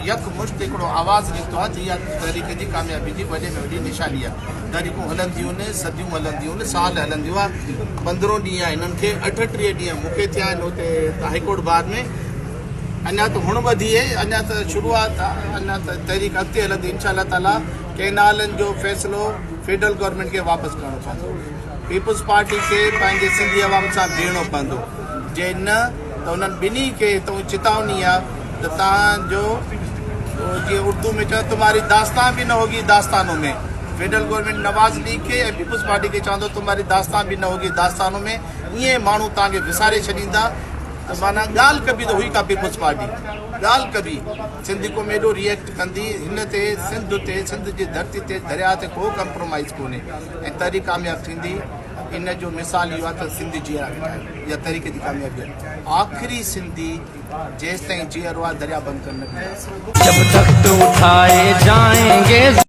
يڪ مشت هڪڙو آواز نڪتو آهي ته اها تحريڪ جي ڪاميابي جي وڏي ۾ وڏي نشاني آهي. تحريڪون هلنديون، صديون هلنديون، سال هلنديون، پندرهون ڏينهن آهي هنن کي، 38 ڏينهن مون کي ٿيا آهن اتي هائي ڪورٽ بار ۾، اڃا ته هڻ ٻڌي آهي، اڃا ته شروعات آهي، اڃا ته تحريڪ اڳتي هلندي، انشاء الله تعاليٰ ڪئنالن جو فيصلو فيڊرل گورنمينٽ کي واپس ڪرڻو پوندو، پيپلز پارٽي کي پنهنجي سنڌي عوام سان بيهڻو پوندو، جي نه ته انهن ٻنهي کي هتئون چتاوني آهي ته توهان جو جيئن اردو ۾ چون تمهاري داستان به نه هوگي داستانو ۾ فيڊرل گورنمينٽ نواز ليگ کي ۽ پيپلز پارٽي کي چوندو تمهاري داستان به نه هوگي داستانو ۾ ائين ماڻهو توهان کي وساري ڇڏيندا ته معنيٰ ڳالهه ڪبي ته هئي ڪا پيپلز پارٽي ڳالهه ڪبي سنڌي قوم ايڏو ري ايڪٽ ڪندي هن تي سنڌ تي سنڌ جي ڌرتي تي درياء تي ڪو ڪمپرومائيز ڪونهي ۽ تحريڪ ڪامياب ٿيندي ان جو مثال اهو آهي ته سنڌ جيئرا ويٺا آهن اها تحريڪ جي ڪاميابي آهي آخري سنڌي جيستائين جيئرو آهي درياء بند ڪرڻ نه ڏينداسين. جب تخت اٺائي جائين.